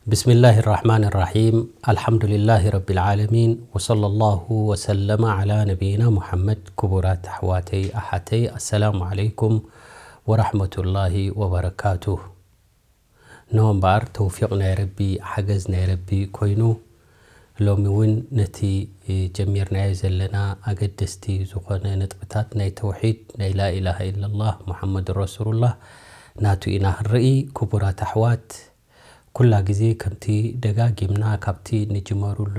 بسم الله الرحمن الرحيم. الحمد لله رب العالمين. وصلى الله وسلم على نبينا محمد. ክቡራት ኣሕዋተይ ኣሓተይ፣ ኣሰላሙ ዓለይኩም ወራሕመቱላሂ ወበረካቱህ። እነሆ እምበኣር ተውፊቕ ናይ ረቢ፣ ሓገዝ ናይ ረቢ ኮይኑ፣ ሎሚ እውን ነቲ ጀሚርናዮ ዘለና ኣገደስቲ ዝኾነ ነጥብታት ናይ ተውሒድ፣ ናይ ላኢላሃ ኢለላህ ሙሓመድ ረሱሉላህ ናቱ ኢና ክንርኢ። ክቡራት ኣሕዋት፣ ኩላ ግዜ ከምቲ ደጋጊምና ካብቲ ንጅመሩሉ፣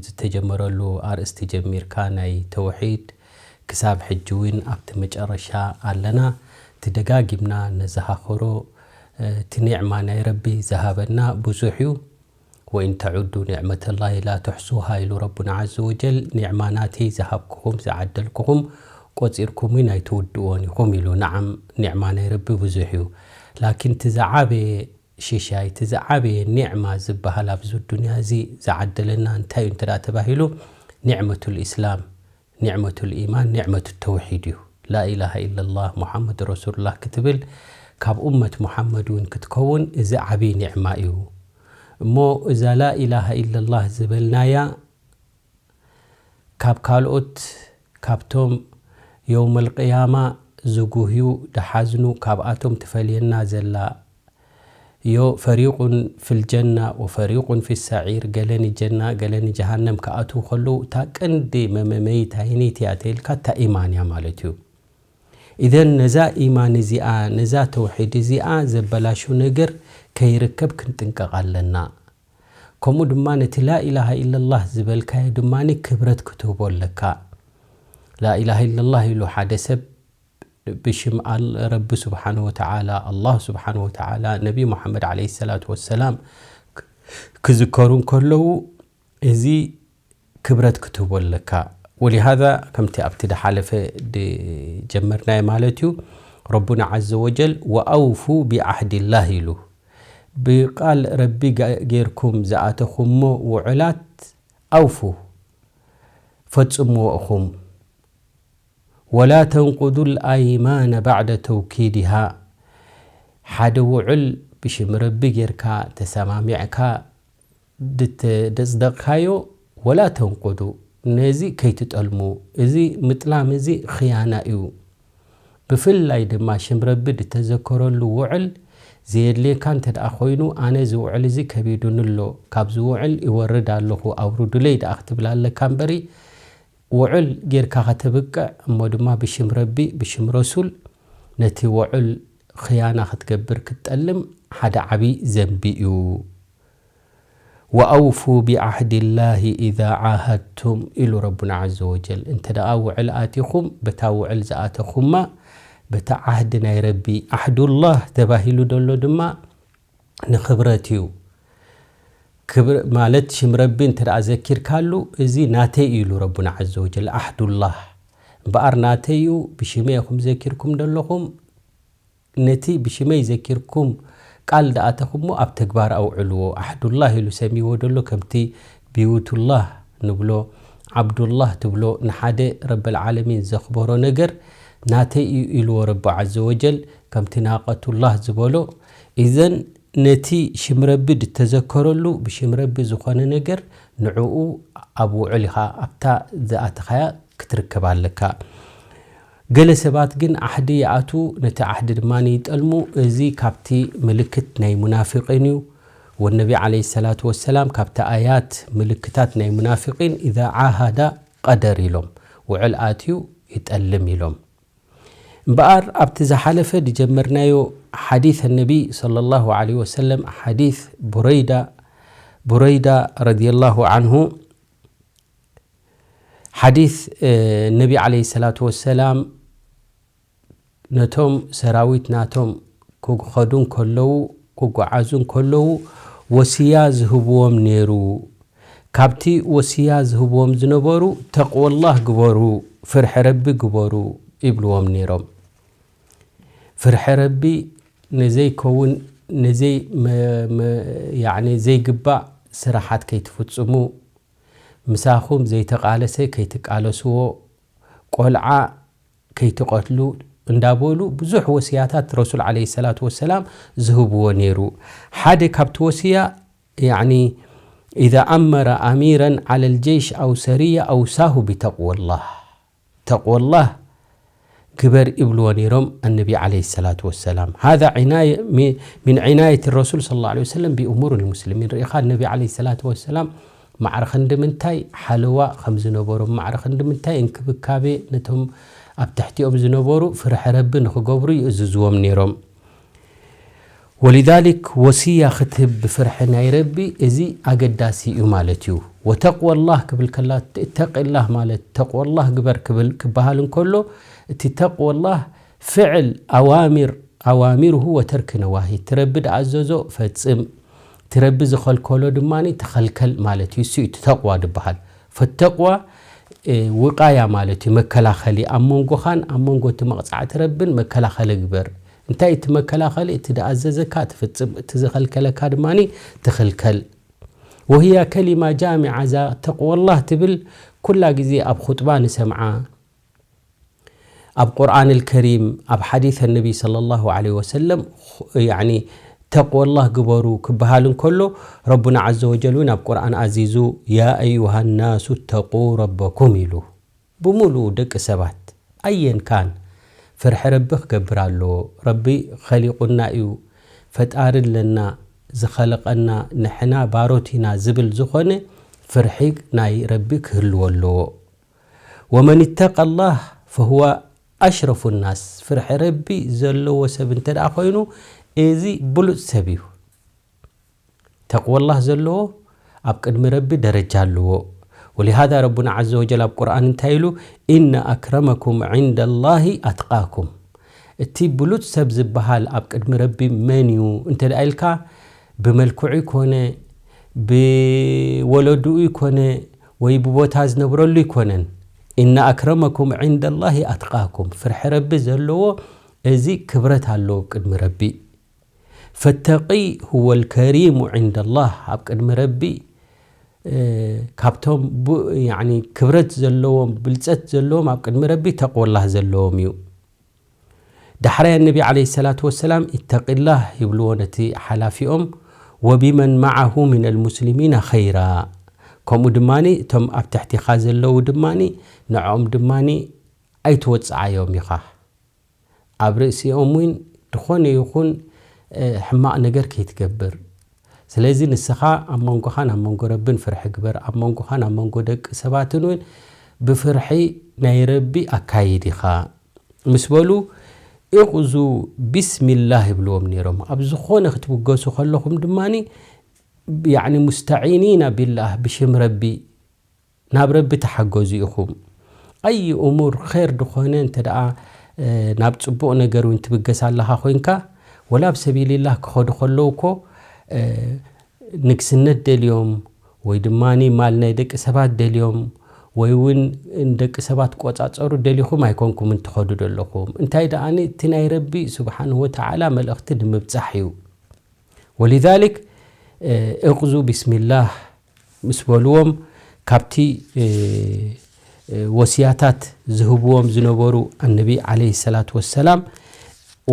ዝተጀመረሉ ኣርእስቲ ጀሚርካ ናይ ተውሒድ ክሳብ ሕጂ እውን ኣብቲ መጨረሻ ኣለና። እቲ ደጋጊምና ነዘኻኽሮ፣ እቲ ኒዕማ ናይ ረቢ ዝሃበና ብዙሕ እዩ። "ወኢን ተዑዱ ኒዕመተላሂ ላ ትሕሱሃ" ኢሉ ረቡና ዓዘ ወጀል። "ኒዕማ ናተይ ዝሃብኩኹም፣ ዝዓደልኩኹም፣ ቆጺርኩም እውን ኣይትውድእዎን ኢኹም" ኢሉ። ነዓም፣ ኒዕማ ናይ ረቢ ብዙሕ እዩ። ላኪን እቲ ዝዓበየ ሽሻይ፣ እቲ ዝዓበየ ኒዕማ ዝበሃል ኣብዚ ዱንያ እዚ ዝዓደለና እንታይ እዩ እንተ ደኣ ተባሂሉ፣ ኒዕመቱል ኢስላም፣ ኒዕመቱል ኢማን፣ ኒዕመቱ ተውሒድ እዩ። ላኢላሃ ኢለላህ ሙሓመድ ረሱሉላህ ክትብል፣ ካብ ኡመት ሙሓመድ እውን ክትከውን፣ እዚ ዓብዪ ኒዕማ እዩ። እሞ እዛ ላኢላሃ ኢለላህ ዝበልናያ ካብ ካልኦት፣ ካብቶም የውመል ቅያማ ዝጉህዩ፣ ድሓዝኑ፣ ካብኣቶም ትፈልየና ዘላ፣ ዮ፣ ፈሪቁን ፊል ጀና ወፈሪቁን ፊ ሰዒር፣ ገለ ንጀና ገለ ንጀሃነም ክኣትዉ ከለዉ፣ እታ ቀንዲ መመመይት ኣይነይቲ እያ ተይልካ፣ እታ ኢማን እያ ማለት እዩ። ኢዘን ነዛ ኢማን እዚኣ፣ ነዛ ተውሒድ እዚኣ ዘበላሹ ነገር ከይርከብ ክንጥንቀቕ ኣለና። ከምኡ ድማ ነቲ ላኢላሃ ኢለላህ ዝበልካዮ ድማ ክብረት ክትህቦ ኣለካ። ላኢላሃ ኢለላህ ኢሉ ሓደ ሰብ ብሽም ኣል-፣ ረቢ ስብሓነ ወተዓላ፣ ኣላህ ስብሓነ ወተዓላ፣ ነቢ ሙሓመድ ዓለይሂ ሰላቱ ወሰላም ክ-፣ ክዝከሩ እንከለዉ፣ እዚ ክብረት ክትህቦ ኣለካ። ወሊሃዛ ከምቲ ኣብቲ ድሓለፈ ድጀመርናዮ ማለት እዩ፣ ረቡና ዓዘ ወጀል "ወኣውፉ ቢዓህድላህ" ኢሉ። ብቃል ረቢ ገ-፣ ጌርኩም ዝኣተኹሞ ውዕላት ኣውፉ፣ ፈጽምዎ ኢኹም። "ወላ ተንቁዱል ኣይማነ ባዕደ ተውኪድሃ"፣ ሓደ ውዕል ብሽም ረቢ ጌርካ ተሰማሚዕካ ድተ-፣ ደጽደቕካዮ፣ "ወላ ተንቁዱ"፣ ነዚ ከይትጠልሙ። እዚ ምጥላም እዚ ኽያና እዩ። ብፍላይ ድማ ሽም ረቢ ድተዘከረሉ ውዕል ዘየድልየካ እንተ ደኣ ኮይኑ፣ "ኣነ እዚ ውዕል እዚ ከቢዱኒ ኣሎ፣ ካብዚ ውዕል ይወርድ ኣለኹ፣ ኣውርዱለይ" ደኣ ክትብል ኣለካ እምበሪ፣ ውዕል ጌርካ ከተብቅዕ፣ እሞ ድማ ብሽም ረቢ፣ ብሽም ረሱል ነቲ ውዕል ኽያና ክትገብር ክትጠልም ሓደ ዓቢ ዘንቢ እዩ። "ወኣውፉ ቢዓህድላሂ ኢዛ ዓሃድቱም" ኢሉ ረቡና ዓዘ ወጀል። እንተ ደኣ ውዕል ኣቲኹም፣ በታ ውዕል ዝኣተኹማ፣ በታ ዓህዲ ናይ ረቢ፣ ዓህዱላህ ተባሂሉ ደሎ ድማ ንኽብረት እዩ። ክብር-፣ ማለት ሽም ረቢ እንተ ደኣ ዘኪርካሉ፣ "እዚ ናተይ" እዩ ኢሉ ረቡና ዓዘ ወጀል፣ ዓህዱላህ። እምበኣር ናተይ እዩ፣ ብሽመይ ኢኹም ዘኪርኩም ደለኹም፣ ነቲ ብሽመይ ዘኪርኩም ቃል ደኣተኹሞ ኣብ ተግባር ኣውዕልዎ። ዓህዱላህ ኢሉ ሰሚዎ ደሎ፣ ከምቲ ቢዩቱላህ ንብሎ፣ ዓብዱላህ ትብሎ፣ ንሓደ ረበል ዓለሚን ዘኽበሮ ነገር ናተይ እዩ ኢልዎ ረቢ ዓዘ ወጀል፣ ከምቲ ናቀቱላህ ዝበሎ። ኢዘን ነቲ ሽም ረቢ ድተዘከረሉ፣ ብሽም ረቢ ዝኾነ ነገር ንዕኡ ኣብ ውዕል ኢኻ፣ ኣብታ ዝኣተኻያ ክትርከብ ኣለካ። ገለ ሰባት ግን ዓህዲ ይኣትዉ፣ ነቲ ዓህዲ ድማ ይጠልሙ። እዚ ካብቲ ምልክት ናይ ሙናፊቂን እዩ። ወነቢ ዓለይሂ ሰላቱ ወሰላም ካብቲ ኣያት ምልክታት ናይ ሙናፊቂን፣ "ኢዛ ዓሃዳ ቀደር" ኢሎም፣ ውዕል ኣትዩ ይጠልም ኢሎም። እምበኣር ኣብቲ ዝሓለፈ ዝጀመርናዮ ሓዲስ ነቢ ሰለላሁ ዐለይሂ ወሰለም፣ ሓዲስ ቡረይዳ፣ ቡረይዳ ረዲየላሁ ዐንሁ፣ ሓዲስ፣ እ፣ ነቢ ዓለይሂ ሰላቱ ወሰላም ነቶም ሰራዊት ናቶም ክኸዱ እንከለዉ፣ ክጓዓዙ እንከለዉ ወስያ ዝህብዎም ነይሩ። ካብቲ ወስያ ዝህብዎም ዝነበሩ፣ "ተቕወላህ ግበሩ፣ ፍርሒ ረቢ ግበሩ" ይብልዎም ነይሮም። ፍርሒ ረቢ ንዘይከውን፣ ንዘይ መ-፣ መ-፣ ያዕኒ ዘይግባእ ስራሓት ከይትፍጽሙ፣ ምሳኹም ዘይተቓለሰ ከይትቃለስዎ፣ ቆልዓ ከይትቐትሉ እንዳበሉ ብዙሕ ወስያታት ረሱል ዓለይሂ ሰላቱ ወሰላም ዝህብዎ ነይሩ። ሓደ ካብቲ ወስያ፣ يعني إذا أمر أميرا على الجيش أو سرية أوصاه بتقوى الله. ተቅወላህ ግበር ይብልዎ ነይሮም ኣነቢ ዓለይሂ ሰላቱ ወሰላም። هذا عناية من عناية الرسول صلى الله عليه وسلم بأمور المسلمين። ርኢኻ ኣነቢ ዓለይሂ ሰላቱ ወሰላም ማዕረ ክንዲ ምንታይ ሓለዋ ከም ዝነበሮም፣ ማዕረ ክንዲ ምንታይ እንክብካቤ ነቶም ኣብ ትሕቲኦም ዝነበሩ ፍርሒ ረቢ ንኽገብሩ ይእዝዝዎም ነይሮም። ولذلك ወስያ ክትህብ ብፍርሒ ናይ ረቢ እዚ ኣገዳሲ እዩ ማለት እዩ። وتقوى الله ክብል ከላ እተቂላህ ማለት ተቅወላህ ግበር ክብል ክበሃል እንከሎ እቲ ተቅወላህ ፍዕል ኣዋሚር ኣዋሚርሁ ወተርክ ነዋሂ እቲ ረቢ ድኣዘዞ ፈጽም እቲ ረቢ ዝኸልከሎ ድማ ተኸልከል ማለት እዩ። እሱ እዩ ተቅዋ ድበሃል። ፈተቅዋ ውቃያ ማለት እዩ፣ መከላኸሊ ኣብ መንጎኻን ኣብ መንጎ እቲ መቕፃዕቲ ረብን መከላኸሊ ግበር። እንታይ እቲ መከላኸሊ? እቲ ድኣዘዘካ ትፍፅም፣ እቲ ዝኸልከለካ ድማ ትኽልከል። وهي كلمة جامعة እዛ ተቅወላህ ትብል ኩላ ግዜ ኣብ ኹጥባ ንሰምዓ። ኣብ ቁርኣን ልከሪም ኣብ ሓዲት ነቢ صلى الله عليه وسلم ተቅወላህ ግበሩ ክበሃል እንከሎ ረቡና عز وجل እውን ኣብ ቁርኣን ኣዚዙ يا أيها الناس اتقوا ربكم ኢሉ። ብምሉኡ ደቂ ሰባት ኣየን ካን ፍርሒ ረቢ ክገብር ኣለዎ። ረቢ ኸሊቑና እዩ፣ ፈጣሪ ኣለና፣ ዝኸለቐና ንሕና ባሮት ኢና ዝብል ዝኾነ ፍርሒ ናይ ረቢ ክህልዎ ኣለዎ። ومن اتقى الله فهو أشرف الناس ፍርሒ ረቢ ዘለዎ ሰብ እንተ ደኣ ኮይኑ እዚ ብሉፅ ሰብ እዩ። ተቅወላህ ዘለዎ ኣብ ቅድሚ ረቢ ደረጃ ኣለዎ። ولهذا ረቡና عز وجل ኣብ ቁርኣን እንታይ ኢሉ? إن أكرمكم عند الله أتقاكم እቲ ብሉፅ ሰብ ዝበሃል ኣብ ቅድሚ ረቢ መን እዩ እንተ ደኣ ኢልካ ብመልክዑ ይኮነ ብወለድኡ ይኮነ ወይ ብቦታ ዝነብረሉ ይኮነን። إن أكرمكم عند الله أتقاكم ፍርሒ ረቢ ዘለዎ እዚ ክብረት ኣለዎ ቅድሚ ረቢ። فالتقي هو الكريم عند الله ኣብ ቅድሚ ረቢ ካብቶም ክብረት ዘለዎም ብልፀት ዘለዎም ኣብ ቅድሚ ረቢ ተቅወላህ ዘለዎም እዩ። ዳሕራይ ኣነቢ ዓለይሂ ሰላቱ ወሰላም اتق الله ይብልዎ ነቲ ሓላፊኦም وبمن معه من المسلمين خيرا ከምኡ ድማ እቶም ኣብ ትሕቲኻ ዘለዉ ድማ ንዕኦም ድማ ኣይትወፅዓዮም ኢኻ። ኣብ ርእሲኦም እውን ዝኾነ ይኹን ሕማቕ ነገር ከይትገብር። ስለዚ ንስኻ ኣብ መንጎኻን ኣብ መንጎ ረብን ፍርሒ ግበር፣ ኣብ መንጎኻን ኣብ መንጎ ደቂ ሰባትን እውን ብፍርሒ ናይ ረቢ ኣካይድ ኢኻ ምስ በሉ እቕዙ ቢስሚላህ ይብልዎም ነይሮም። ኣብ ዝኾነ ክትብገሱ ከለኹም ድማ ያዕኒ ሙስተዒኒና ቢላህ ብሽም ረቢ ናብ ረቢ ተሓገዙ ኢኹም። ኣይ እሙር ኸይር ድኾነ እንተ ደኣ ናብ ጽቡቕ ነገር እውን ትብገስ ኣለኻ ኮይንካ ወላ ኣብ ሰቢልላህ ክኸዱ ከለዉ እኮ ንግስነት ደልዮም ወይ ድማ ማል ናይ ደቂ ሰባት ደልዮም ወይ እውን ንደቂ ሰባት ቆጻጸሩ ደሊኹም ኣይኮንኩምን ትኸዱ ዘለኹም። እንታይ ደኣኒ እቲ ናይ ረቢ ስብሓንሁ ወተዓላ መልእኽቲ ንምብጻሕ እዩ። ولذلك እቕዙ ቢስሚላህ ምስ በልዎም ካብቲ ወስያታት ዝህብዎም ዝነበሩ ኣነቢ ዓለይሂ ሰላቱ ወሰላም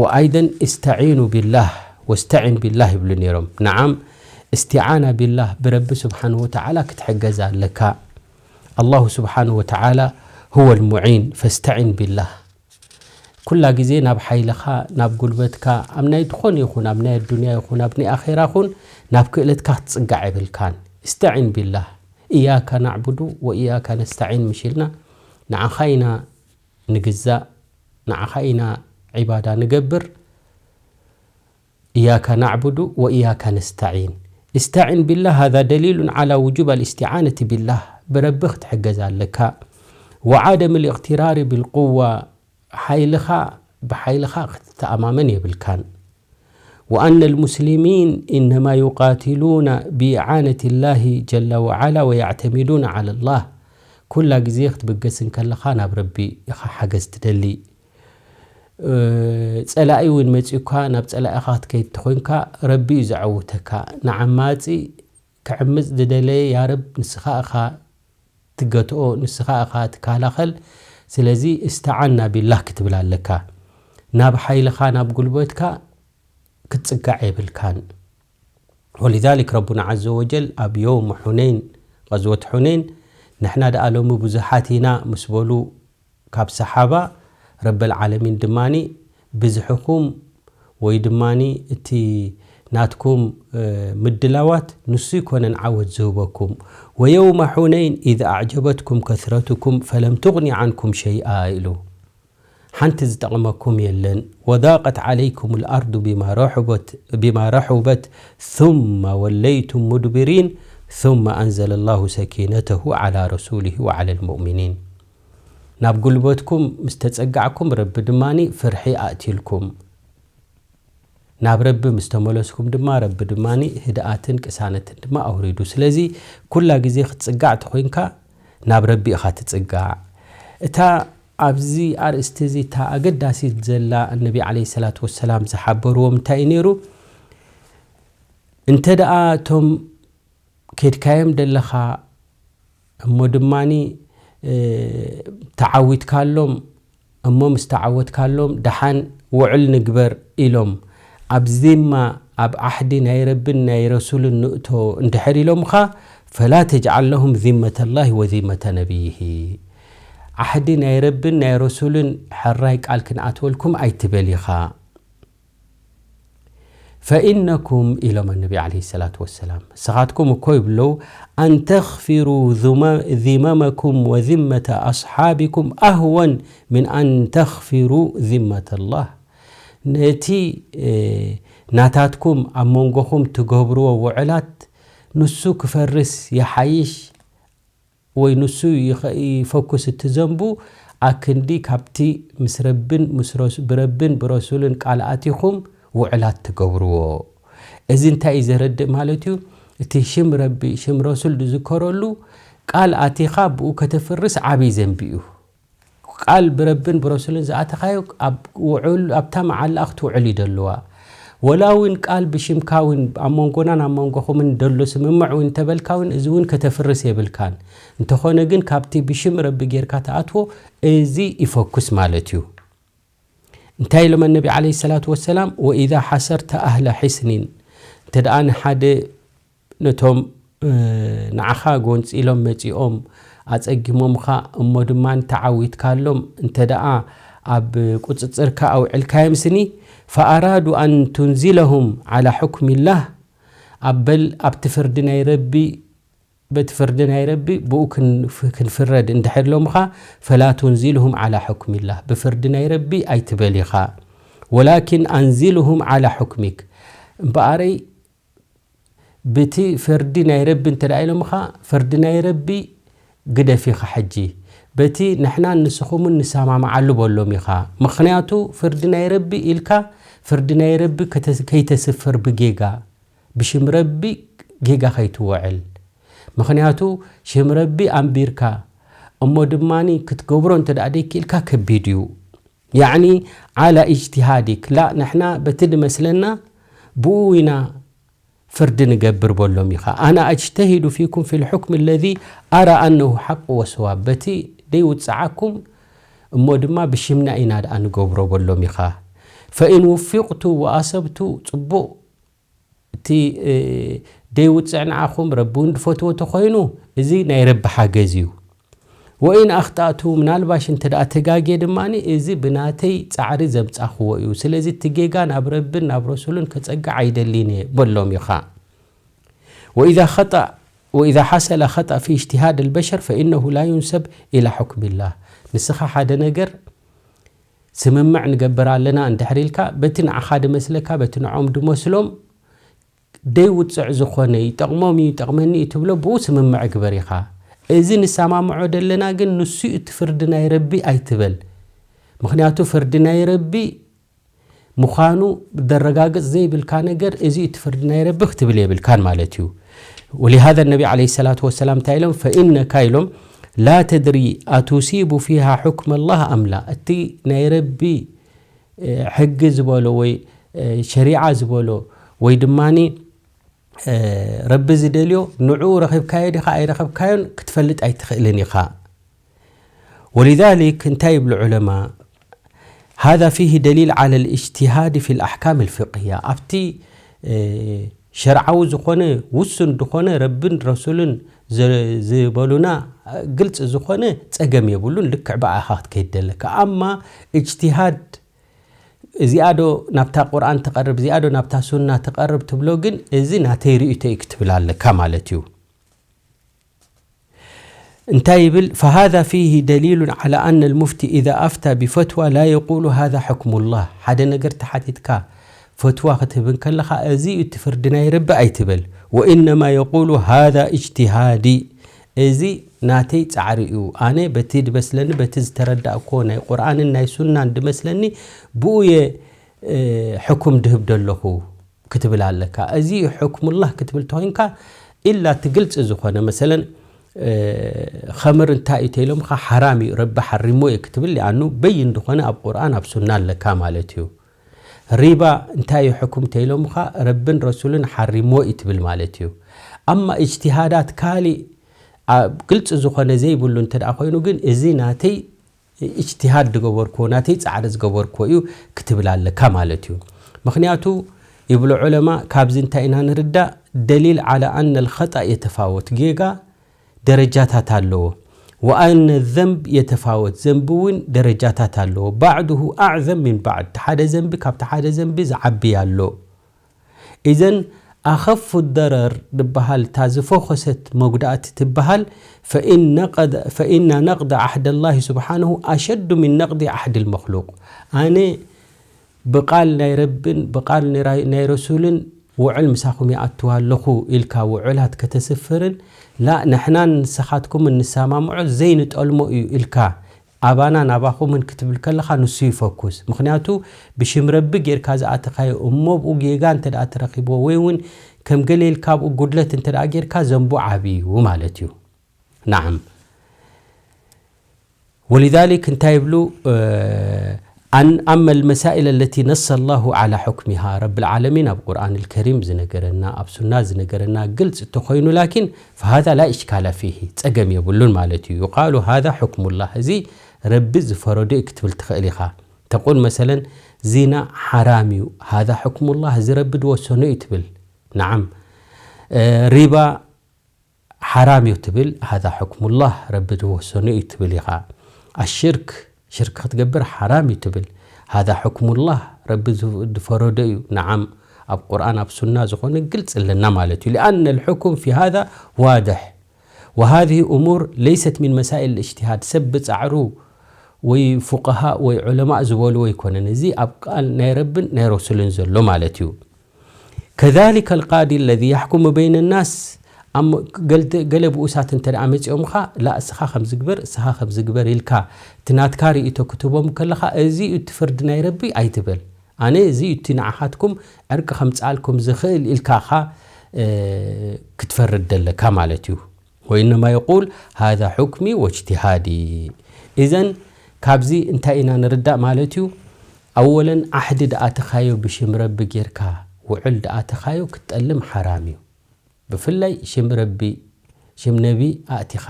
وأيضا استعينوا بالله واستعن بالله ይብሉ ነይሮም። نعم استعانة بالله ብረቢ ስብሓንሁ ወተዓላ ክትሕገዝ ኣለካ። الله سبحانه وتعالى هو المعين فاستعن بالله ኩላ ግዜ ናብ ሓይልኻ ናብ ጉልበትካ ኣብ ናይ ዝኾነ ይኹን ኣብ ናይ ኣዱንያ ይኹን ኣብ ናይ ኣኼራ ኹን ናብ ክእለትካ ክትፅጋዕ የብልካን። استعن بالله إياك نعبد وإياك نستعين ምሽ ኢልና ንዓኻ ኢና ንግዛእ ንዓኻ ኢና ዒባዳ ንገብር። إياك نعبد وإياك نستعين استعن بالله هذا دليل على وجوب الاستعانة بالله ብረቢ ክትሕገዝ ኣለካ وعدم الاغترار بالقوة ሓይልኻ ብሓይልኻ ክትተኣማመን የብልካን وأن المسلمين إنما يقاتلون بإعانة الله جل وعلا ويعتمدون على الله ኩላ ግዜ ክትብገስ እንከለኻ ናብ ረቢ ኢኻ ሓገዝ ትደሊ። ፀላኢ እውን መፂኡካ ናብ ፀላኢኻ ክትከይድ ተኾይንካ ረቢ እዩ ዘዐውተካ። ንዓማፂ ክዕምፅ ዝደለየ ያረብ ንስኻ ኢኻ ትገትኦ፣ ንስኻ ኢኻ ትከላኸል። ስለዚ استعنا بالله ክትብል ኣለካ። ናብ ሓይልኻ ናብ ጉልበትካ ክትፅጋዕ የብልካን። ولذلك ረቡና عز وجل ኣብ የውም ሑነይን፣ غزوة ሑነይን፣ ንሕና ደኣ ሎሚ ብዙሓት ኢና ምስ በሉ ካብ ሰሓባ፣ ረበል ዓለሚን ድማኒ ብዝሕኹም ወይ ድማኒ እቲ ናትኩም፣ እ፣ ምድላዋት ንሱ ይኮነን ዓወት ዝህበኩም። ويوم حنين إذ أعجبتكم كثرتكم فلم تغن عنكم شيئا ኢሉ። ሓንቲ ዝጠቕመኩም የለን። وضاقت عليكم الأرض بما رحبت، بما رحبت ثم وليتم مدبرين ثم أنزل الله سكينته على رسوله وعلى المؤمنين። ናብ ጉልበትኩም ምስ ተጸጋዕኩም ረቢ ድማኒ ፍርሒ ኣእትይልኩም። ናብ ረቢ ምስ ተመለስኩም ድማ ረቢ ድማኒ ህድኣትን ቅሳነትን ድማ ኣውሪዱ። ስለዚ ኩላ ግዜ ክትጽጋዕ ተኾይንካ ናብ ረቢ ኢኻ ትጽጋዕ። እታ ኣብዚ ኣርእስቲ እዚ እታ ኣገዳሲት ዘላ ነቢ ዓለይሂ ሰላቱ ወሰላም ዝሓበርዎም እንታይ እዩ ነይሩ? እንተ ደኣ እቶም ኬድካዮም ደለኻ እሞ ድማኒ፣ እ፣ ተዓዊትካሎም፣ እሞ ምስ ተዓወትካሎም ደሓን ውዕል ንግበር ኢሎም ኣብ ዚማ፣ ኣብ ዓሕዲ ናይ ረብን ናይ ረሱልን ንእቶ እንድሕር ኢሎምኻ፣ فلا تجعل لهم ذمة الله وذمة نبيه። ዓሕዲ ናይ ረብን ናይ ረሱልን ሕራይ ቃል ክንኣትወልኩም ኣይትበል ኢኻ። فإنكم ኢሎም النبي عليه الصلاة والسلام፣ ንስኻትኩም እኮ ይብለው، أن تغفروا ذم-، ذممكم وذمة أصحابكم أهون من أن تغفروا ذمة الله። ነቲ፣ እ፣ ናታትኩም ኣብ መንጎኹም ትገብርዎ ውዕላት ንሱ ክፈርስ ይሓይሽ ወይ ንሱ ይኸ-፣ ይፈኩስ እቲ ዘንቡ ኣክንዲ ካብቲ ምስ ረብን ምስ ረሱ-፣ ብረብን ብረሱልን ቃል ኣቲኹም ውዕላት ትገብርዎ። እዚ እንታይ እዩ ዘረድእ ማለት እዩ? እቲ ሽም ረቢ፣ ሽም ረሱል ዝዝከረሉ ቃል ኣቲኻ ብኡ ከተፍርስ ዓብዪ ዘንቢ እዩ። ቃል ብረብን ብረሱልን ዝኣተኻዮ ኣብ ውዑል፣ ኣብታ መዓላ ክትውዕል እዩ ደለዋ። ወላ እውን ቃል ብሽምካ እውን ኣብ መንጎናን ኣብ መንጎኹምን ደሎ ስምምዕ እውን እንተበልካ እውን እዚ እውን ከተፍርስ የብልካን። እንተኾነ ግን ካብቲ ብሽም ረቢ ጌርካ ትኣትዎ እዚ ይፈኩስ ማለት እዩ። እንታይ ኢሎም ነቢ ዓለይሂ ሰላቱ ወሰላም? وإذا حصرت أهل حصن፣ እንተ ደኣ ንሓደ ነቶም፣ እ፣ ንዓኻ ጎንጺሎም መጺኦም ኣጸጊሞምኻ እሞ ድማ ተዓዊትካሎም እንተ ደኣ ኣብ ቁጽጽርካ ኣውዕልካዮም ስኒ፣ فأرادوا أن تنزلهم على حكم الله፣ ኣብ በል ኣብቲ ፍርዲ ናይ ረቢ፣ በቲ ፍርዲ ናይ ረቢ ብኡ ክንፍ-፣ ክንፍረድ እንድሕር ኢሎምኻ፣ فلا تنزلهم على حكم الله، ብፍርዲ ናይ ረቢ ኣይትበል ኢኻ። ولكن أنزلهم على حكمك، እምበኣረይ ብቲ ፍርዲ ናይ ረቢ እንተ ደኣ ኢሎምኻ፣ ፍርዲ ናይ ረቢ ግደፍ ኢኻ ሕጂ። በቲ ንሕናን ንስኹምን ንሰማምዓሉ በሎም ኢኻ። ምኽንያቱ ፍርዲ ናይ ረቢ ኢልካ፣ ፍርዲ ናይ ረቢ ከተ-፣ ከይተስፍር ብጌጋ፣ ብሽም ረቢ ጌጋ ከይትውዕል። ምኽንያቱ ሽም ረቢ ኣንቢርካ፣ እሞ ድማኒ ክትገብሮ እንተ ደኣ ደይክኢልካ ከቢድ እዩ። ያዕኒ ዓላ ኢጅቲሃዲክ። ላ፣ ንሕና በቲ ድመስለና ብኡ ኢና ፍርዲ ንገብር በሎም ኢኻ። ኣና ኣጅተሂዱ ፊኩም ፊል ሑክም ለዚ ኣራ ኣነሁ ሓቅ ወሰዋብ። በቲ ደይውጽዓኩም እሞ ድማ ብሽምና ኢና ደኣ ንገብሮ በሎም ኢኻ። ፈኢን ውፊቕቱ ወኣሰብቱ፣ ጽቡቕ፣ እቲ፣ እ፣ ደይውጽዕ ንዓኹም ረቢ እውን ድፈትዎ ተኾይኑ፣ እዚ ናይ ረቢ ሓገዝ እዩ። ወኢን ኣኽጣእቱ፣ ምናልባሽ እንተ ደኣ ተጋግየ ድማ፣ እዚ ብናተይ ጻዕሪ ዘምጻኽዎ እዩ። ስለዚ እቲ ጌጋ ናብ ረብን ናብ ረሱልን ከጸግዕ ኣይደልን እየ በሎም ኢኻ። ወኢዛ ኸጠእ፣ ወኢዛ ሓሰለ ኸጠእ ፊ እጅትሃድ ኣልበሸር ፈኢነሁ ላ ዩንሰብ ኢላ ሑክሚላህ። ንስኻ ሓደ ነገር ስምምዕ ንገብር ኣለና እንድሕር ኢልካ፣ በቲ ንዓኻ ድመስለካ፣ በቲ ንዖም ድመስሎም ደይውጽዕ ዝኾነ፣ ይጠቕሞም እዩ፣ ይጠቕመኒ እዩ ትብሎ፣ ብኡ ስምምዕ ግበር ኢኻ። እዚ ንሰማምዖ ደለና ግን፣ ንሱ እዩ እቲ ፍርዲ ናይ ረቢ ኣይትበል። ምኽንያቱ ፍርዲ ናይ ረቢ ምዃኑ ደረጋግጽ ዘይብልካ ነገር፣ እዚ እዩ እቲ ፍርዲ ናይ ረቢ ክትብል የብልካን ማለት እዩ። ወሊሃዛ ነቢ ዓለይሂ ሰላቱ ወሰላም እንታይ ኢሎም? ፈኢነካ ኢሎም፣ ላ ተድሪ ኣቱሲቡ ፊሃ ሑክመ ላህ ኣም ላ። እቲ ናይ ረቢ፣ እ፣ ሕጊ ዝበሎ ወይ፣ እ፣ ሸሪዓ ዝበሎ ወይ ድማኒ፣ እ፣ ረቢ ዝደልዮ ንዕኡ ረኺብካዮ ዲኻ ኣይረኸብካዮን ክትፈልጥ ኣይትኽእልን ኢኻ። ወሊዛሊክ እንታይ ይብሉ ዑለማ? ሃዛ ፊሂ ደሊል ዓለ ልእጅትሃድ ፊ ልኣሕካም ልፍቅህያ። ኣብቲ፣ እ፣ ሸርዓዊ ዝኾነ ውሱን ዝኾነ ረብን ረሱልን ዝ-፣ ዝበሉና ግልፂ ዝኾነ ፀገም የብሉን። ልክዕ ብኣኻ ክትከይድ ደለካ። ኣማ እጅትሃድ፣ እዚኣ ዶ ናብታ ቁርኣን ትቐርብ፣ እዚኣ ዶ ናብታ ሱና ትቐርብ ትብሎ ግን፣ እዚ ናተይ ርእይቶ እዩ ክትብል ኣለካ ማለት እዩ። እንታይ ይብል? فهذا فيه دليل على أن المفتي إذا أفتى بفتوى لا يقول هذا حكم الله። ሓደ ነገር ተሓቲትካ ፈትዋ ክትህብ እንከለኻ፣ እዚ እዩ እቲ ፍርዲ ናይ ረቢ ኣይትበል። وإنما يقول هذا اجتهادي። እዚ ናተይ ጻዕሪ እዩ። ኣነ በቲ ድመስለኒ፣ በቲ ዝተረዳእኩዎ ናይ ቁርኣንን ናይ ሱናን ድመስለኒ፣ ብኡ እየ፣ እ፣ ሕኩም ድህብ ደለኹ ክትብል ኣለካ። እዚ እዩ ሕክሙላህ ክትብል ተኾይንካ፣ ኢላ እቲ ግልፂ ዝኾነ፣ መሰለን፣ እ፣ ኸምር እንታይ እዩ ተይሎምኻ፣ ሓራም እዩ፣ ረቢ ሓሪሞ እዩ ክትብል፣ ሊኣኑ በይን ዝኾነ ኣብ ቁርኣን ኣብ ሱና ኣለካ ማለት እዩ። ሪባ እንታይ እዩ ሕኩም ተይሎምኻ፣ ረብን ረሱልን ሓሪሞ እዩ ትብል ማለት እዩ። ኣማ እጅትሃዳት ካሊእ ኣብ ግልፂ ዝኾነ ዘይብሉ እንተ ደኣ ኮይኑ ግን፣ እዚ ናተይ እጅትሃድ ዝገበርክዎ፣ ናተይ ጻዕሪ ዝገበርክዎ እዩ ክትብል ኣለካ ማለት እዩ። ምኽንያቱ ይብሉ ዑለማ፣ ካብዚ እንታይ ኢና ንርዳእ? دليل على أن الخطأ يتفاوت። ጌጋ ደረጃታት ኣለዎ። وأن الذنب يتفاوت። ዘንቢ እውን ደረጃታት ኣለዎ። بعضه أعظم من بعض። እቲ ሓደ ዘንቢ ካብቲ ሓደ ዘንቢ ዝዓቢ ኣሎ። إذن أخف الضرر ዝበሃል፣ እታ ዝፈኾሰት መጉዳእቲ ትበሃል፣ فإن نقض، فإن نقض عهد الله سبحانه أشد من نقض عهد المخلوق። ኣነ ብቃል ናይ ረብን ብቃል ናይ ራ-፣ ናይ ረሱልን ውዕል ምሳኹም ይኣትዋ ኣለኹ ኢልካ ውዕላት ከተስፍርን፣ ላ ንሕናን ንስኻትኩምን ንሰማምዖ ዘይንጠልሞ እዩ ኢልካ ኣባና ናባኹምን ክትብል ከለኻ ንሱ ይፈኩስ። ምኽንያቱ ብሽም ረቢ ጌርካ ዝኣተኻዮ እሞ ብኡ ጌጋ እንተ ደኣ ትረኺብዎ ወይ እውን ከም ገለ ኢልካ ኣብኡ ጉድለት እንተ ደኣ ጌርካ ዘንቡ ዓቢ እዩ ማለት እዩ። ናዓም። ولذلك እንታይ ይብሉ? እ፣ أن أما المسائل التي نص الله على حكمها، ረብል ዓለሚን ኣብ ቁርኣን ልከሪም ዝነገረና፣ ኣብ ሱና ዝነገረና ግልጽ እንተኾይኑ፣ ላኪን فهذا لا إشكال فيه፣ ጸገም የብሉን ማለት እዩ። يقال هذا حكم الله، እዚ ረቢ ዝፈረዶ እዩ ክትብል ትኽእል ኢኻ። ተቁል መሰለን ዚና ሓራም እዩ፣ هذا حكم الله፣ እዚ ረቢ ዝወሰኖ እዩ ትብል። ናዓም። እ፣ ሪባ ሓራም እዩ ትብል፣ هذا حكم الله፣ ረቢ ዝወሰኖ እዩ ትብል ኢኻ። ኣሽርክ፣ ሽርክ ክትገብር ሓራም እዩ ትብል፣ هذا حكم الله፣ ረቢ ዝ-፣ ዝፈረዶ እዩ። ናዓም፣ ኣብ ቁርኣን ኣብ ሱና ዝኾነ ግልጽ ኣለና ማለት እዩ። لأن الحكم في هذا واضح، وهذه أمور ليست من مسائل الاجتهاد። ሰብ ብጻዕሩ ወይ ፉቀሃእ ወይ ዑለማእ ዝበልዎ ኣይኮነን። እዚ ኣብ ቃል ናይ ረብን ናይ ረሱልን ዘሎ ማለት እዩ። كذلك القاضي الذي يحكم بين الناس، ኣሞ-፣ ገልተ-፣ ገለ ብኡሳት እንተ ደኣ መጺኦምኻ፣ ላ እስኻ ከም ዝግበር፣ እስኻ ከም ዝግበር ኢልካ እቲ ናትካ ርእይቶ ክትህቦም ከለኻ፣ እዚ እዩ እቲ ፍርዲ ናይ ረቢ ኣይትበል። ኣነ እዚ እዩ እቲ ንዓኻትኩም ዕርቂ ከምጽኣልኩም ዝኽእል ኢልካ ኢኻ፣ እ፣ ክትፈርድ ደለካ ማለት እዩ። وإنما يقول هذا حكمي واجتهادي. إذن ካብዚ እንታይ ኢና ንርዳእ ማለት እዩ? ኣወለን ዓሕዲ ደኣተኻዮ ብሽም ረቢ ጌርካ ውዕል ደኣተኻዮ ክትጠልም ሓራም እዩ። ብፍላይ ሽም ረቢ፣ ሽም ነቢ ኣእቲኻ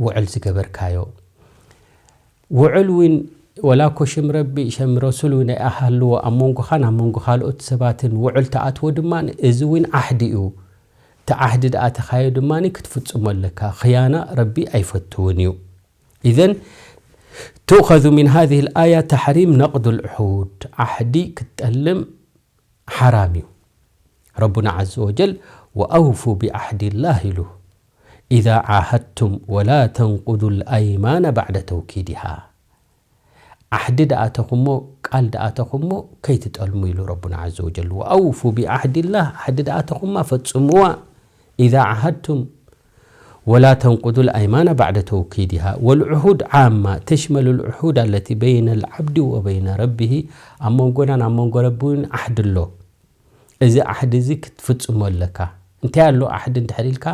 ውዕል ዝገበርካዮ። ውዕል እውን ወላ እኮ ሽም ረቢ፣ ሽም ረሱል እውን ኣይሃልዎ ኣብ መንጎኻን ኣብ መንጎ ካልኦት ሰባትን ውዕል ተኣትዎ ድማ እዚ እውን ዓሕዲ እዩ። እቲ ዓህዲ ደኣ ተኻዮ ድማ ክትፍጽሞ ኣለካ። ኽያና ረቢ ኣይፈትውን እዩ። إذن تؤخذ من هذه الآية تحريم نقض العهود። ዓህዲ ክትጠልም ሓራም እዩ። ረቡና عز وجل وأوفوا بعهد الله ኢሉ إذا عاهدتم ولا تنقضوا الأيمان بعد توكيدها። ዓህዲ ደኣተኹሞ፣ ቃል ደኣተኹሞ ከይትጠልሙ ኢሉ ረቡና عز وجل። وأوفوا بعهد الله፣ ዓህዲ ደኣተኹማ ፈጽምዋ። إذا عاهدتم ولا تنقضوا الأيمان بعد توكيدها. والعهود عامة تشمل العهود التي بين العبد وبين ربه። ኣብ መንጎናን ኣብ መንጎ ረቢ እውን ዓህዲ ኣሎ። እዚ ዓህዲ እዚ ክትፍጽሞ ኣለካ። እንታይ ኣሎ ዓህዲ እንድሕር ኢልካ፣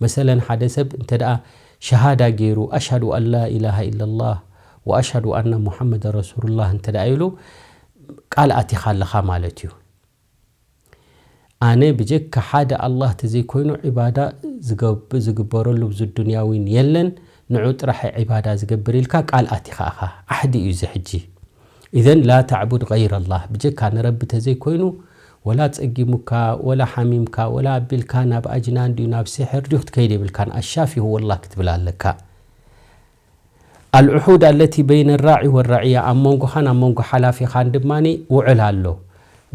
መሰለን ሓደ ሰብ እንተ ደኣ ሸሃዳ ገይሩ፣ أشهد أن لا إله إلا الله وأشهد أن محمدا رسول الله እንተ ደኣ ኢሉ፣ ቃል ኣቲኻ ኣለኻ ማለት እዩ። ኣነ ብጀካ ሓደ ኣላህ ተዘይኮይኑ ዒባዳ ዝገብ-፣ ዝግበረሉ ኣብዚ ዱንያ እውን የለን፣ ንዑ ጥራሕ ዒባዳ ዝገብር ኢልካ ቃል ኣቲኻ ኢኻ። ዓህዲ እዩ እዚ ሕጂ። إذن لا تعبد غير الله። ብጀካ ንረቢ ተዘይኮይኑ ወላ ጸጊሙካ፣ ወላ ሓሚምካ፣ ወላ ኣቢልካ ናብ ኣጅናን ድዩ ናብ ሲሕር ድዩ ክትከይድ የብልካን። ኣሻፊ ሁወላህ ክትብል ኣለካ። ኣልዑሑድ ኣለቲ በይነ ራዒ ወራዕያ፣ ኣብ መንጎኻን ኣብ መንጎ ሓላፊኻን ድማ ውዕል ኣሎ።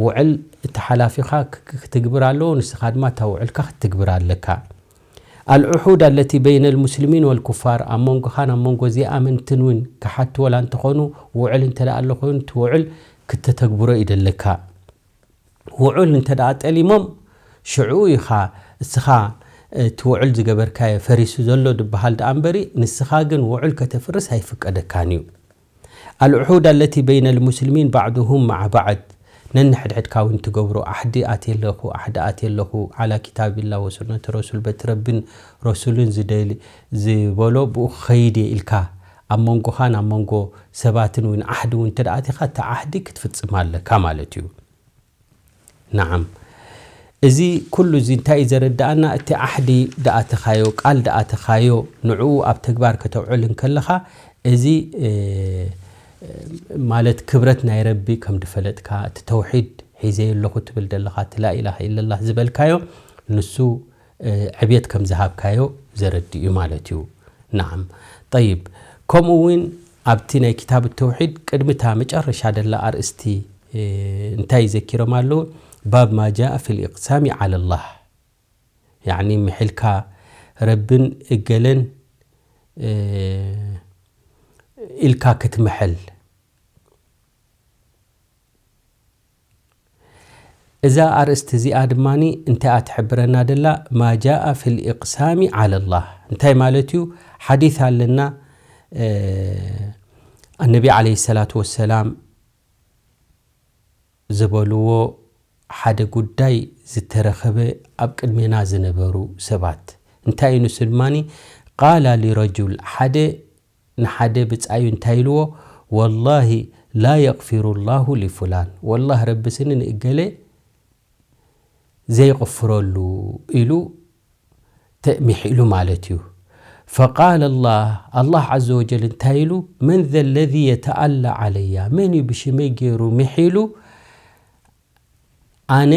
ውዕል እቲ ሓላፊኻ ክ-፣ ክ-፣ ክትግብር ኣለዎ፣ ንስኻ ድማ እታ ውዕልካ ክትግብር ኣለካ። ኣልዑሑድ ኣለቲ በይነ ልሙስሊሚን ወልኩፋር፣ ኣብ መንጎኻን ኣብ መንጎ ዘይኣመንትን እውን ክሓቲ ወላ እንተኾኑ ውዕል እንተ ደኣ ኣሎ ኮይኑ እቲ ውዕል ክተተግብሮ እዩ ደለካ። ውዑል እንተ ደኣ ጠሊሞም፣ ሽዑ ኢኻ እስኻ እቲ ውዑል ዝገበርካዮ ፈሪሱ ዘሎ ድበሃል ደኣ እምበሪ፣ ንስኻ ግን ውዑል ከተፍርስ ኣይፍቀደካን እዩ። ኣልዑሑድ ኣለቲ በይነ ልሙስሊሚን ባዕዱሁም መዓ ባዕድ፣ ነንሕድሕድካ እውን ትገብሮ፣ ኣሕዲ ኣትየ ኣለኹ፣ ኣሕዲ ኣትየ ኣለኹ፣ ዓላ ኪታቢላ ወሱነቲ ረሱል፣ በቲ ረቢን ረሱልን ዝደሊ ዝበሎ ብኡ ክኸይድ እየ ኢልካ ኣብ መንጎኻን ኣብ መንጎ ሰባትን እውን ዓሕዲ እውን እንተ ደኣ ኣቲኻ፣ እቲ ዓሕዲ ክትፍጽም ኣለካ ማለት እዩ። ነዓም። እዚ ኩሉ እዚ እንታይ እዩ ዘረድኣና? እቲ ዓሕዲ ደኣተኻዮ፣ ቃል ደኣተኻዮ፣ ንዕኡ ኣብ ተግባር ከተውዕል እንከለኻ፣ እዚ፣ እ፣ ማለት ክብረት ናይ ረቢ ከም ድፈለጥካ፣ እቲ ተውሒድ ሒዘዮ ኣለኹ ትብል ዘለኻ፣ እቲ ላኢላሃ ኢለላህ ዝበልካዮ፣ ንሱ፣ እ፣ ዕብየት ከም ዝሃብካዮ ዘረድእ እዩ ማለት እዩ። ነዓም። ጠይብ፣ ከምኡ እውን ኣብቲ ናይ ክታብ ተውሒድ ቅድሚ እታ መጨረሻ ደላ ኣርእስቲ፣ እ፣ እንታይ ዘኪሮም ኣለዉ? ባብ ማ ጃአ ፊል ኢቅሳሚ ዓለላህ። ያዕኒ ምሒልካ ረብን እገለን፣ እ፣ ኢልካ ክትምሕል። እዛ ኣርእስቲ እዚኣ ድማኒ እንታይ እያ ትሕብረና ደላ? ማ ጃአ ፊል ኢቅሳሚ ዓለላህ። እንታይ ማለት እዩ? ሓዲስ ኣለና፣ እ፣ ኣነቢ ዓለይሂ ሰላቱ ወሰላም ዝበልዎ ሓደ ጉዳይ ዝተረኸበ ኣብ ቅድሜና ዝነበሩ ሰባት። እንታይ እዩ ንሱ ድማኒ? ቃላ ሊረጁል፣ ሓደ ንሓደ ብጻዩ እንታይ ኢልዎ? ወላሂ ላ የግፊሩ ላሁ ሊፉላን፣ ወላሂ ረቢ ስኒ ንእገለ ዘይቕፍረሉ ኢሉ ተሚሒሉ ማለት እዩ። ፈቃለ ላህ፣ ኣላህ ዓዘ ወጀል እንታይ ኢሉ? መን ዘ ለዚ የተኣላ ዓለያ፣ መን እዩ ብሽመይ ገይሩ ምሒሉ ኣነ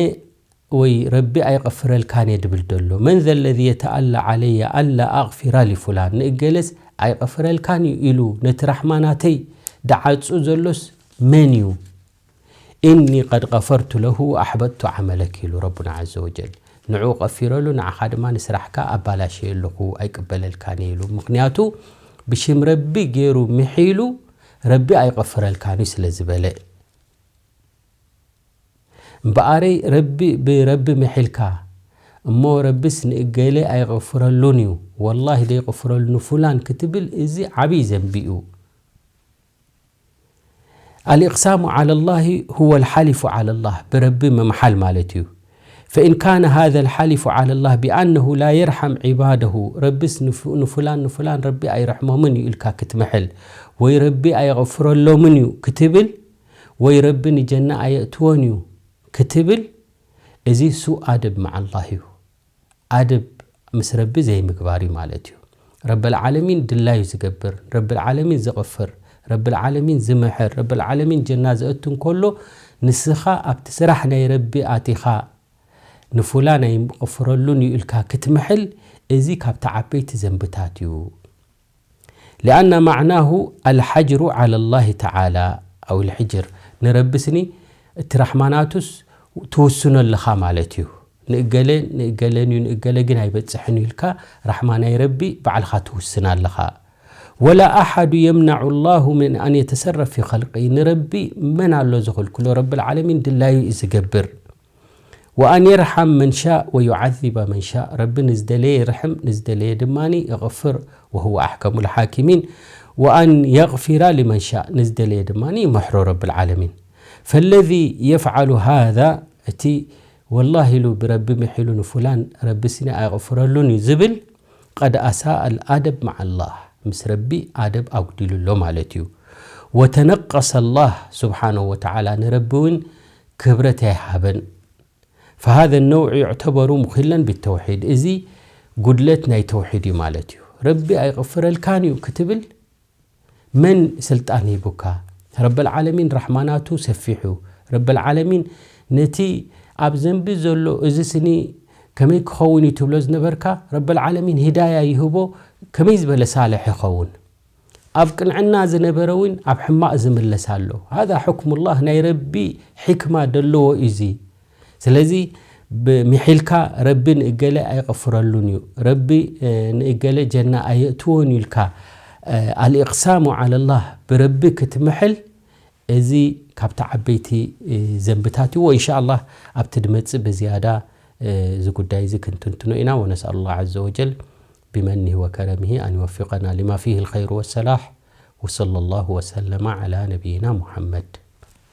ወይ ረቢ ኣይቐፍረልካን እየ ድብል ደሎ? መን ዘ ለዚ የተኣላ ዓለያ ኣላ ኣቕፊራ ሊፉላን፣ ንእገለስ ኣይቐፍረልካን እዩ ኢሉ ነቲ ራሕማ ናተይ ደዓጹ ዘሎስ መን እዩ? ኢኒ ቀድ ቀፈርቱ ለሁ ወኣሕበጥቱ ዓመለክ ኢሉ ረቡና ዓዘ ወጀል። ንዕኡ ቀፊረሉ፣ ንዓኻ ድማ ንስራሕካ ኣባላሸየ ኣለኹ፣ ኣይቅበለልካን እየ ኢሉ። ምኽንያቱ ብሽም ረቢ ገይሩ ምሒሉ ረቢ ኣይቐፍረልካን እዩ ስለ ዝበለ። እምበኣረይ ረቢ፣ ብረቢ ምሒልካ እሞ ረብስ ንእገለ ኣይቕፍረሉን እዩ፣ ወላሂ ደይቕፍረሉ ንፉላን ክትብል፣ እዚ ዓብዪ ዘንቢ እዩ። الإقسام على الله هو الحلف على الله، ብረቢ ምምሓል ማለት እዩ። فإن كان هذا الحلف على الله بأنه لا يرحم عباده፣ ረቢስ ንፉ-፣ ንፉላን ንፉላን ረቢ ኣይረሕሞምን እዩ ኢልካ ክትምሕል፣ ወይ ረቢ ኣየቕፍረሎምን እዩ ክትብል፣ ወይ ረቢ ንጀና ኣየእትዎን እዩ ክትብል፣ እዚ ሱእ ኣደብ መዓ ኣላህ እዩ። ኣደብ ምስ ረቢ ዘይምግባር እዩ ማለት እዩ። ረብል ዓለሚን ድላዩ ዝገብር፣ ረብል ዓለሚን ዝቕፍር፣ ረብል ዓለሚን ዝምሕር፣ ረብል ዓለሚን ጀና ዘእቱ እንከሎ፣ ንስኻ ኣብቲ ስራሕ ናይ ረቢ ኣቲኻ ንፉላን ኣይቕፍረሉን እዩ ኢልካ ክትምሕል፣ እዚ ካብቲ ዓበይቲ ዘንብታት እዩ። لأن معناه الحجر على الله تعالى أو الحجر، ንረቢ ስኒ እቲ ራሕማናቱስ ትውስኖ ኣለኻ ማለት እዩ። ንእገለ፣ ንእገለን እዩ፣ ንእገለ ግን ኣይበጽሕን እዩ ኢልካ ራሕማ ናይ ረቢ ባዕልኻ ትውስን ኣለኻ። ولا أحد يمنع الله من أن يتصرف في خلقه، ንረቢ መን ኣሎ ዝኽልክሎ? ረብል ዓለሚን ድላዩ እዩ ዝገብር። وأن يرحم من شاء ويعذب من شاء، ረቢ ንዝደለየ ይርሕም፣ ንዝደለየ ድማ ይቕፍር። وهو أحكم الحاكمين. وأن يغفر لمن شاء، ንዝደለየ ድማ ይምሕሮ ረብል ዓለሚን። فالذي يفعل هذا، እቲ ወላሂ ኢሉ ብረቢ ምሒሉ ንፉላን ረቢ ስኒ ኣይቕፍረሉን እዩ ዝብል፣ قد أساء الأدب مع الله، ምስ ረቢ ኣደብ ኣጉዲሉ ኣሎ ማለት እዩ። وتنقص الله سبحانه وتعالى، ንረቢ እውን ክብረት ኣይሃበን። فهذا النوع يعتبر مخلا بالتوحيد، እዚ ጉድለት ናይ ተውሒድ እዩ ማለት እዩ። ረቢ ኣይቕፍረልካን እዩ ክትብል መን ስልጣን ሂቡካ? ረብል ዓለሚን ራሕማናቱ ሰፊሑ፣ ረብል ዓለሚን ነቲ ኣብ ዘንቢ ዘሎ እዚ ስኒ ከመይ ክኸውን እዩ ትብሎ ዝነበርካ፣ ረብል ዓለሚን ሂዳያ ይህቦ፣ ከመይ ዝበለ ሳልሕ ይኸውን። ኣብ ቅንዕና ዝነበረ እውን ኣብ ሕማቕ ዝምለስ ኣሎ። ሃዛ ሕክሙላህ፣ ናይ ረቢ ሕክማ ደለዎ እዚ። ስለዚ ብሚሒልካ ረቢ ንእገለ ኣይቐፍረሉን እዩ። ረቢ ንእገለ ጀና ኣየእትዎን እዩ ኢልካ ኣልእቅሳሙ ዓለላህ ብረቢ ክትምሕል፣ እዚ ካብቲ ዓበይቲ ዘንብታት እዎ። እንሻ ኣላህ ኣብቲ ድመፅእ ብዝያዳ እዚ ጉዳይ እዚ ክንትንትኖ ኢና። ወነስኣሉ ላህ ዓዘ ወጀል ቢመኒህ ወከረሚሂ ኣን ይወፊቀና ሊማ ፊህ ልኸይሩ ወሰላሕ። ወሰለ ላሁ ወሰለማ ዓላ ነቢይና ሙሐመድ።